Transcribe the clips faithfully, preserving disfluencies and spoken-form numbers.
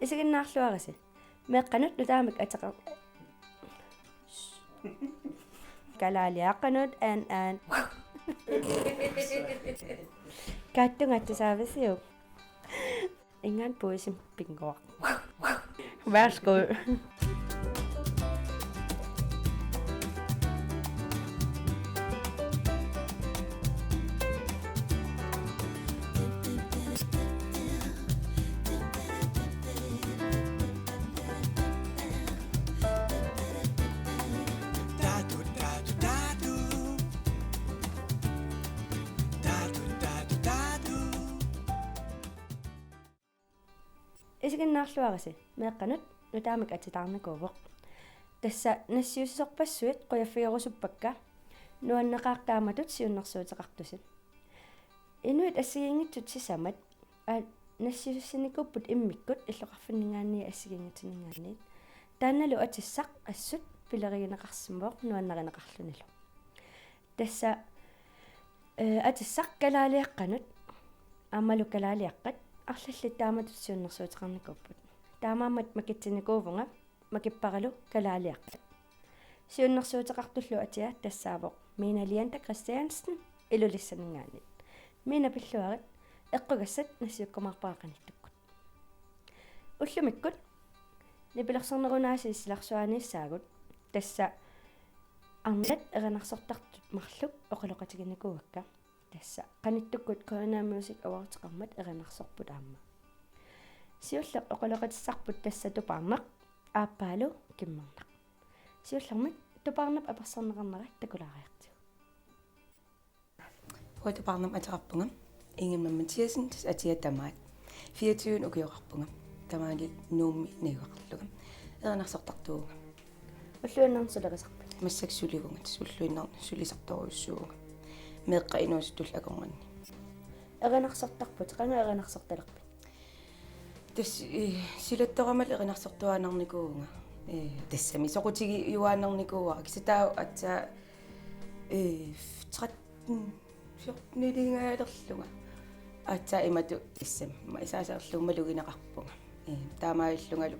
Isiginnaarluarisi. Meeqqanut nutaamik ateqar-, kalaaliaqqanut an an. Kaattunga tusaavisiuk? Ingaan puisim pingoq. Værsgo. Isiginnaarluarisi. Meeqqanut nutaamik atitaarnikuuvoq. Tassa nassiussisorpassuit qujaffigerusuppakka, nuanneqaaq taamatut siunnersuuteqartusi. Inuit assigiinngitsut sisamat, aa, nassiussinikuupput immikkut illoqarfinninngaanniit assigiinngitsuninngaanniit. Taannalu atissaq assut pilerigineqarsimavoq nuannarineqarlunilu. Tassa, ee, atissaq kalaaliaqqanut aammalu kalaaliaqqat arlallit taamatut siunnersuuteqarnikuupput. Taamaammat makitsinikuuvunga makipparalu kalaaliaqqat. Siunnersuuteqartullu atia tassaavoq Mina Lianta Christiansen Ilulissaninngaanniit. Mina, pilluarit, eqqugassat nassiukkumaarpara qanittukkut. Ullumikkut nipilersornerup aasiit silarsuaniissaagut, tassa arnat erinarsortartut marluk oqaloqatiginikuuakka. Tassa qanittukkut K N R Music Awards-eqarmat erinarsorput aamma. Siulleq oqaloqatissarput tassa Tupaarnaq aappaalu Kimmernaq. Siullermik Tupaarnap apersorneqarnera takulaariartigu. Uanga Tupaarnamik ateqarpunga. Ingemar Mathiassen, tassa atia tamaat. Fireogtyve ukioqarpunga. Tamaani Nuummi najugaqarlunga. Erinarsortartuuvunga. Ulluinnarni sulerisarpit? Massakkut sulivunga, tassa ulluinnarni sulisartorujussuuvunga. Meeqqat inuusuttullu akornanni. Erinarsortarpit, qanga erinarsortalerpit? Tassa, ee, silattoramalu erinarsortuaannarnikuuvunga. Ee, tassami soqutigiuaannarnikuuara. Kisianni taava aatsaat, ee, tretten, fjorten-iliingajalerlunga. Aatsaat imatut tassami. Ma isaaserlunga malugineqarpunga. Ee, taamaalillungalu,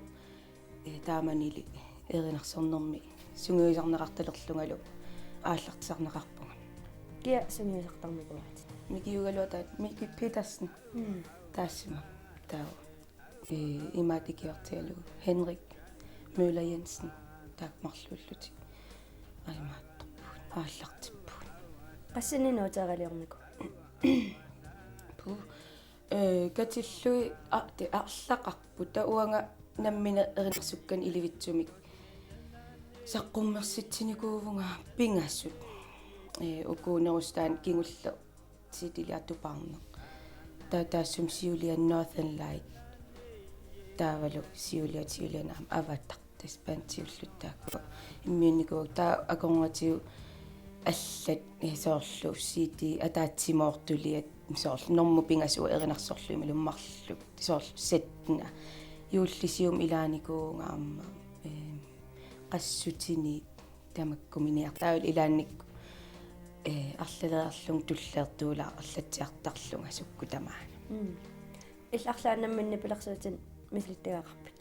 ee, taamanili erinarsornermi sungiusarneqartalerlungalu aallartisarneqarpunga. Kia sungiusartarnikuuaat? Mikiugaluaq taanna, Miki Petersen. Mm. Taassuma. Taava. Ee, imaat ikiortigalugu Henrik Møller Jensen, taakku marluullutik ajumaattorpugut, aallartippugut. Qassinik nuuteeraliornikuuit? Puu. Ee, katillugit a-, te arlaqarput, taava uanga nammineq erinarsukkanik ilivitsumik saqqummersitsinikuuvunga pingasut. Ee, ukuunerusutaani kingulleq City-liaq Tupaarnaq. Taava taassuma siuliani Northern Light. Taavalu siuliani, siuliani aamma Avatar. Tassa bandiullutik taakku immiunnikuuakka. Taava akornatigut allat, eh, soorlu C D ataatsimoortuliat, soorlu normu pingasut erinarsorlugit imaluunniit marluk, soorlu Setna. Juullisiumut ilaanikuuvunga aamma, eh, qassutiniit tamakkuminiartaalu ilaannikkut, eh, arlaleriarlunga tulleertuulaaq arlatsiartarlunga sukkut tamaana. Mm. Illit arlaannik nammineq nipilersuutinik misilittagaqarpit?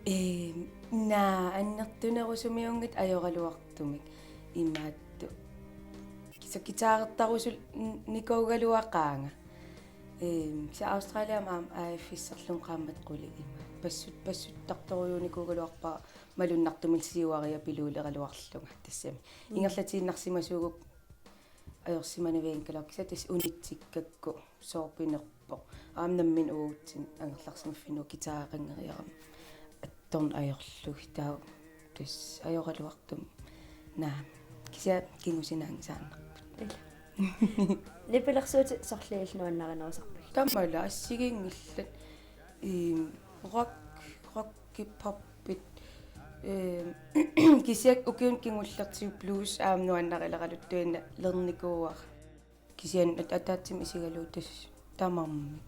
Ee, naa, annertunerusumiunngitsoq ajoraluartumik imaattoq. Kisa-, guitarertarusul-, n-, nikuugaluaqaanga. Ee, kisianni Australiami aamma A F-isserlunga qaammat qulit imaat. Passut-, passuttartorujuunikuugaluarpara malunnartumik siuariapiluuleraluarlunga tassami. Mm. Ingerlatiinnarsimasuugukku ajorsimanavianngikkaluarpoq, kisianni tassa unitsikkakku soorpinerpoq. Aamma nammineq uagutsinnut angerlarsimaffinnut guitareqanngeriarama attorneq ajorlugit, taava tassa ajoraluartumik. Naa, kisianni kingusinaanngisaannarput. Ila. Nipilersuutit sorliit nuannarinerusarpigit? Tamarmik assigiinngillat, iim, rock, rockit, poppit, iim, kisianni ukiuni kingullertigut blues aamma nuannarileraluttuinnarnikuuara. Kisianni at-, ataatsimut isigalugu tassa tamarmik.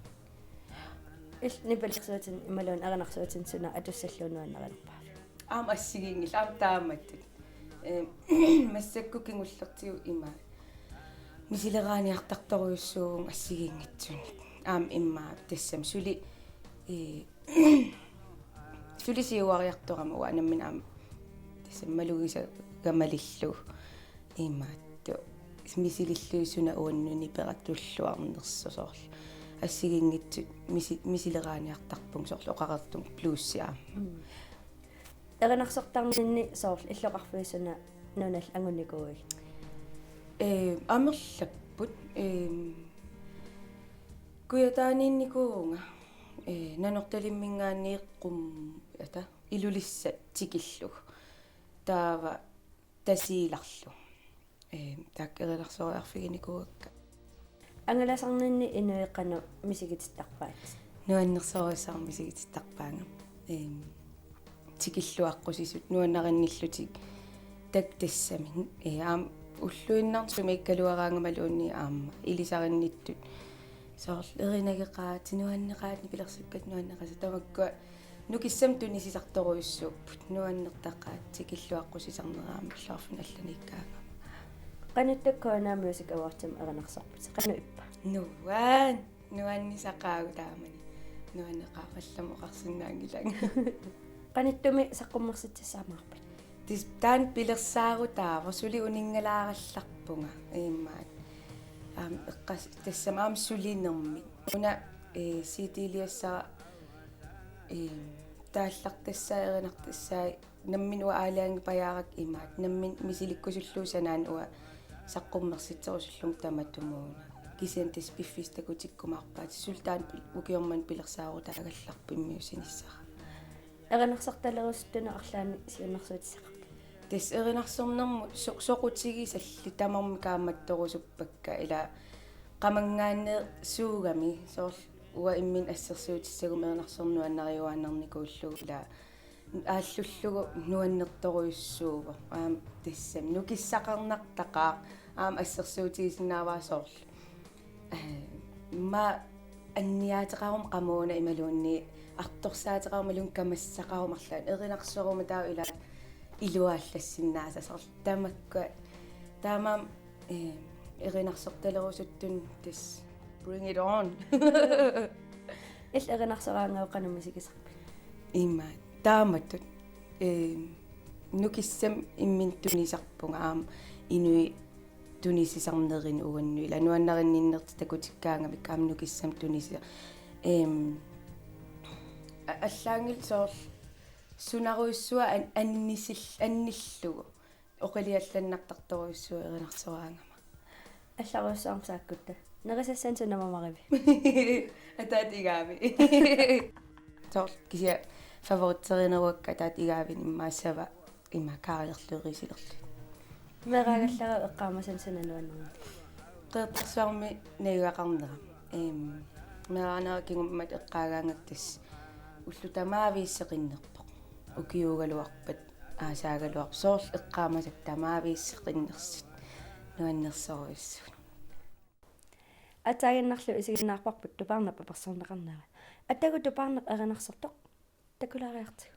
Illit nipilersuutinik imaluunniit erinarsuutinik suna atussallugu nuannarinerpaavi? Aamma assigiinngillat, aamma taamatut. Ee, massakkut kingullertigut ima misileraaniartartorujussuuvunga assigiinngitsunik. Aamma immaqa tassami suli, ee, Suli siuariartorama uanga nammineq aamma tassa malugisagama malillugu. Imaattoq misilillugu suna uannut niperatulluarnersoq soorlu. Assigiinngitsut misi-, misileraaniartarpunga soorlu oqareertunga bluesi aamma. Mm. Erinarsortarninni soorlu illoqarfiit suna nunallu angunikuuigit? Ee, amerlapput. Ee, Kujataaniinnikuuvunga. Ee, Nanortalimminngaanniit qum-, ata, Ilulissat tikillugu. Taava Tasiilarlu. Ee, taakku erinarsoriarfiginikuuakka. Angalasarninni inuit qanoq misigitittarpaat? Nuannersorujussuarmik misigitittarpaannga. Em, tikilluaqqusisut nuannarinnillutik taakku tassami. Ee, aamma ulluinnarni sumiikkaluaraangamaluunniit aamma ilisarinnittut. Soorlu erinageqaat, nuanneqaat, nipilersukkat nuanneqaat, tamakkua nukissamik tunisisartorujussuupput, nuannertaqaat, tikilluaqqusisarnerat aamma illoqarfinni allaniikkaangama. Qanittukkut K N R Music Awardsimi erinarsorputit, qanoq ippa? Nuan-, nuannisaqaagut taamani. Nuanneqaaq, allamik oqarsinnaanngilanga. Qanittumi saqqummersitsissamaarpit? Tis-, taanna pilersaarutaavoq, suli uninngalaarallarpunga imaat. Aamma eqqas-, tassami aamma sulinermik. Una, ee, C D-liassara, ee, taallartassaat, erinartassaat, nammineq uanga aalajangiipajaarakku imaattoq, nammineq misilikkusullugu sanaannik uanga saqqummersitserusullunga tamatumuuna. Kisianni tassa piffissaq takutikkumaarpaat, suli taanna pil-, ukioq manna pilersaarutaagallarpoq immiussinissara. Erinarsortalerusuttunut arlaannik siunnersuutissaqarpit? Tassa erinarsornermut so-, soqutigisallit tamarmik kaammattorusuppakka, ila qamanngaanneersuugami, soorlu uanga imminut assersuutissaguma erinarsorneq nuannariuaannarnikuullugu, ila aallullugu nuannertorujussuuvoq. Aamma tassami nukissaqarnartaqaaq, aamma assersuutigisinnaavara soorlu. Ee, immaqa anniaateqaruma qamuuna imaluunniit artorsaateqaruma imaluunniit kamassaqaruma arlaannik erinarsoruma taava ila iluaallassinnaasaq soorlu tamakkua. Taamaammat, ee, erinarsortalerusuttunut tassa bring it on. Illit erinarsoraangavit qanoq misigisarpit? Imaattoq taamatut, ee, nukissamik imminut tunisarpunga aamma inuit tunisisarnerini uannut, ila nuannarinninnertik takutikkaangamikku aamma nukissamik tunisi-, em, a-, allaanngilaq soorlu sunarujussuaq an-, annisil-, annillugu oqiliallannartartorujussuaq erinarsoraangama. Allarujussuarmik saakkutta. Nerisassanik suna mamarivi? Ataatigaavi. Soorlu kisianni favoritterineruakka ataatigaavinik immaqa Sava ima kaarilerleriisilerli. Meeraagallaruk eqqaamasannut suna nuannernerlugu? Qeqertarsuarmi najugaqarnera. Em, meeraanera kingummat eqqaagaangakku tassa ullut tamaviisa seqinnerpoq. Ukiuugaluarpat aasaagaluarpat soorlu eqqaamasakka tamaviisa seqinnersut nuannersorujussuuvoq. Aatsaannguaq isiginnaarparput Tupaarnap apersorneqarnera. Atagu Tupaarnaq erinarsortoq takulaariartigu.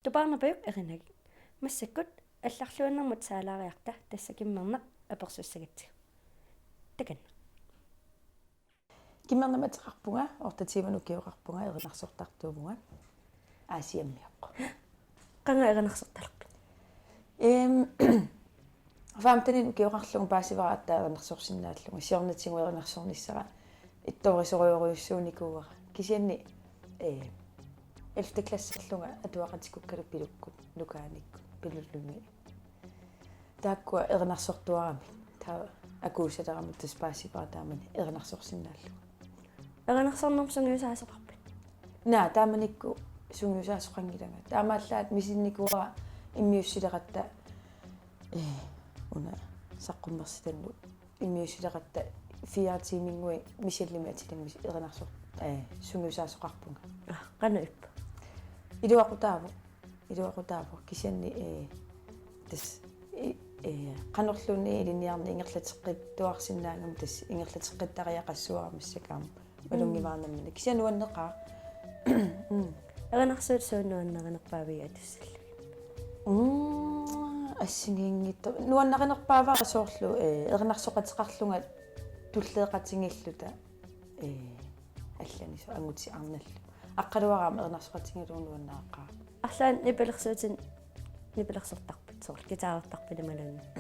Tupaarnapajuk erinagik. Massakkut allarluinnarmut saalaariarta tassa Kimmerneq apersussagatsigu. Takanna. Kimmerneq ateqarpunga, otteogtyve ukioqarpunga, erinarsortartuuvunga. Aasiammioq. Qanga erinarsortalerpit? Ehm, femten ukioqarlunga paasivara aatsaat erinarsorsinnaallunga, siornatigut erinarsornissara ittoorisorujorujussuunikuuara. Kisianni, eh, ellevte klasserlunga atuaqatikukkalu Pilukkut, Nukaanikkut, Pilulumi. Taakkua erinarsortuaramik. Taava akuusaleramik tassa paasivara taamani erinarsorsinnaallunga. Erinarsornermut sungiusaasoqarpit? Naa, taamanikkut sungiusaasoqanngilanga. Taamaallaat misinnikuuara immiussileratta, eh, una saqqummersitannut immiussileratta fire tiiminnguit Michellemik atilimmi erinarsoq, eh, sungiusaasoqarpunga. Ah, qanoq ippa? Iluaqutaavoq. Iluaqutaavoq kisianni, eh, tassa, i-, eh, qanorluunniit ilinniarneq ingerlateqqittuarsinnaagami tassa ingerlateqqittariaqassuara massakkut aamma malunngivaannarmini. Kisianni nuanneqaaq. Mm. Erinarsuut suut nuannarinerpaaviuk atussallugit? Mm, assigiinngitsoq. Nuannarinerpaavara soorlu, eh, erinarsoqateqarlunga tulleeqatigiilluta, eh, allanik soorlu angutit arnallu. Aqqaluaraama erinarsoqatigiillugu nuannaaqaaq. Arlaannik nipilersuutit nipilersortarpit, soorlu guitarertarpit imaluunniit?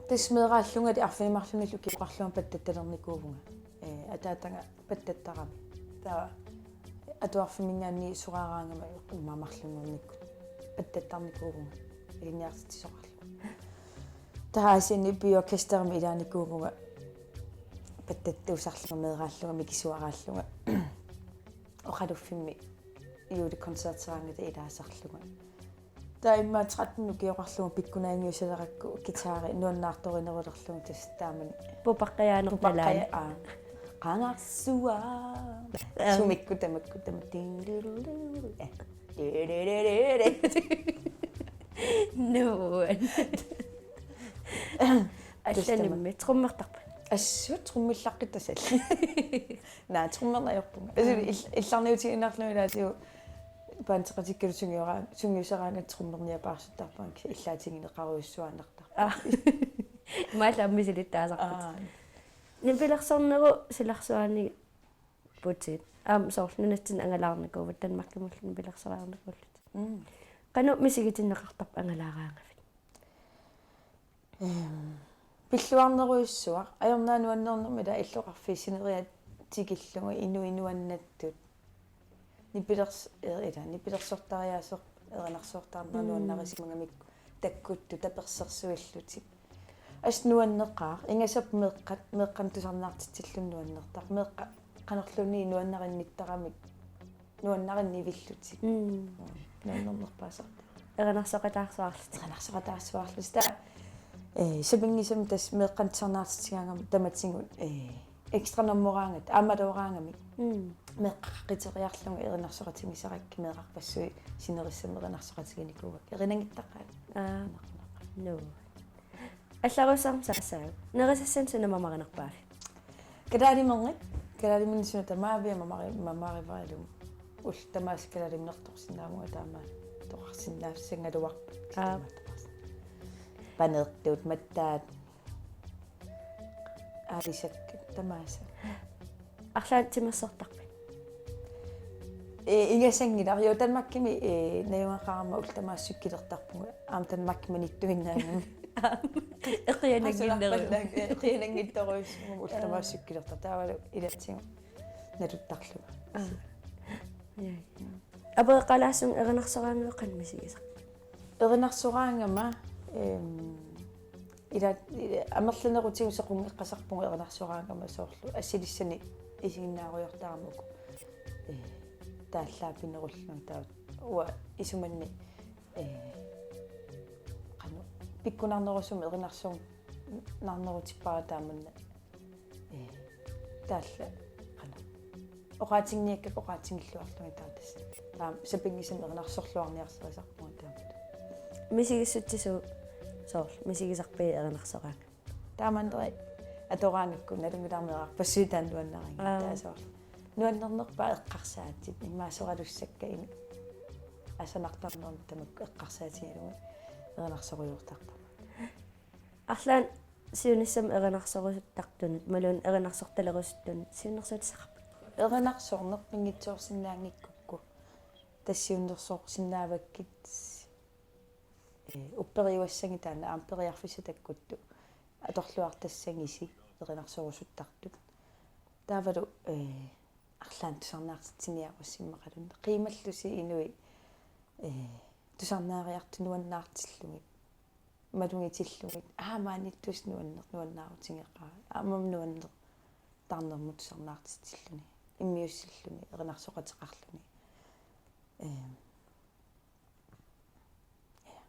Tassa meeraallungali arfineq-marlunnilu ukioqarlunga pattattalernikuuvunga. Eh, ataataga pattattarami. Taava atuarfimminngaanniit soraaraangama immaqa marlunngornikkut pattattarnikuuvunga ilinniartitsisoqarlunga. Taava Aasianni byorkesterimi ilaanikuuvunga pattattuusarlunga meeraallunga mikisuaraallunga. Oqaluffimmi julekoncerteraangata ilaasarlunga. Taava immaqa tretten ukioqarlunga pikkunaanngiusalerakku guitari nuannaartorinerulerlugu tassa taamani. Pupaqqajaaneq pupaqqaja-, nalaani. Aa. Qangarsua. Aa. Sumikkut tamakku tama. Nuan. Allanimmi trummertarpat? Assut trummillaqqittassallu. Naa, trummerneq ajorpunga. Aa. Assut ill-, illarniutigiinnarlugu ilaatigut bandeqatikkalu sungiora-, sungiusaraangat trummerniapaarsuttarpunga, illaatigineqarujussuaannartarpoq. Aa. Imaallaat misilittaasarput. Aa. Nipilersornerup silarsuaani putit. Aamma soorlu nunatsinni angalaarnikuuvutit, Danmarkimullu nipilersoriarnikuullutit. Mm. Qanoq misigitinneqartarpit angalaaraangavit? Ehm, pilluarnerujussuaq, ajornaq nuannernermi illoqarfiit sineriak tikillugu inuit nuannattut. Nipilers-, eh, ila, nipilersortariaaseq erinarsortarneq. Mm. Nuannarisimagamikku takkuttut tapersersuillutik. Assut nuanneqaaq, ingasapput meeqqat, meeqqanut tusarnaartitsilluni nuannertarpoq. Meeqqat qanorluunniit nuannarinnittarami nuannarinnivillutik. Mm. Mm. Nuannernerpaasartut. Erinarsoqataarsuarlutik. Erinarsoqataarsuarlutik. Taava, eh, sapinngisamik tassa meeqqanut tusarnaartitsigaangama tamatigut, eh, ekstra nummereeraangat, aammalooraangamik. Mm. Meeqqat qaqiteriarlugit erinarsoqatigisarakkit meerarpassuit sinerissami erinarsoqatiginikuuakka. Erinanngittaqaat. Aa. Naqqa, naqqa. Nuu. Allarussaarmi saassaagut. Nerisassanik suna mamarinerpaavit? Kalaalimernik, kalaaliminnik suna tamaavia mamari-, mamarivara ilumut. Ullut tamaasa kalaaliminertorsinnaavunga taamaattoqarsinnaassangaluarput. Aa. Tamaattoqarsin-. Panertut, mattaat, aalisakkat tamaasa. Arlaannik timersortarpit? Ee, ingasanngilaq. Joo, Danmarkimi, ee, najugaqarama ullut tamaasa cykelertarpunga. Aamma Danmarkimi manittuinnaagami. Eqianannginnerujuk. Eqiananngitsorujussuuvoq ullut tamaasa cykelertarpunga. Taavalu ilaatigut naluttarlunga. Aa. Ja, ja. Apereqqalaassunga erinarsoraangama qanoq misigisarpit? Erinarsoraangama, ehm, ila, ila, amerlanerutigut sequnngeqqasarpunga erinarsoraangama soorlu. Assilissanik isiginnaarujoortarama uku. Eh, taallaapinerullunga taava. Uanga isumanni, eh, qanoq, pikkunarnerusumik erinarsornarnerutippara taamanna. Ee, taalla, qanoq, oqaatiginiakkakka oqaatigilluarlugit taava tassa. Taava sapinngisamik erinarsorluarniarsarisarpunga taamaattoq. Misigissutsit suut soorlu misigisarpigit erinarsoraangavit? Taamaattoq atoraangakku nalunngilarmi meerarpassuit taanna nuannarigaat. Aa. Taava soorlu nuannernerpaaq eqqarsaatit, immaqa soralussakka imi-, asanartarnermut tamakku eqqarsaatigalugit erinarsorujoortarput. Arlaannik siunissami erinarsorusuttartunut, imaluunniit erinarsortalerusuttunut siunnersuutissaqarpit? Erinarsorneq pinngitsoorsinnaanngikkukku, tassa siunnersoorsinnaavakkit, ee, upperiuassagit taanna aamma periarfissat takkuttu atorluartassagisi erinarsorusuttartut. Taavalu, ee, arlaannik tusarnaartitsiniarussi immaqaluunniit. Qiimallusi inuit, ee, tusarnaariartut nuannaartillugit, malugitillugit. Aa, maaniittuusi nuanneq, nuannaarutigeqaara. Aammami nuanneq taarnermut tusarnaartitsilluni, immiussilluni, erinarsoqateqarluni. Ee, ja.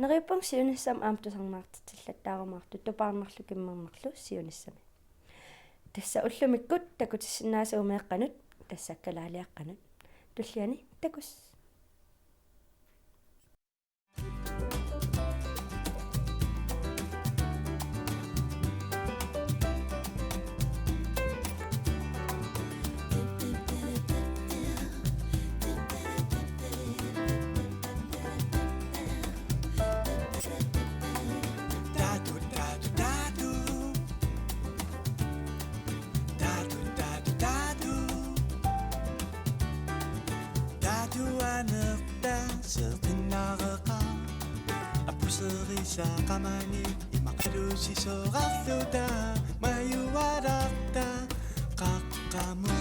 Neriuppunga siunissami aamma tusarnaartitsillattaarumaartut tupaarnarlu kimmarnarlu siunissami. Tassa ullumikkut takutissinnaasuumeeqqanut, tassa kalaaliaqqanut. Tulliani takuss. Userisaqamani imaqalusisoqarluta majualarta qaqqamu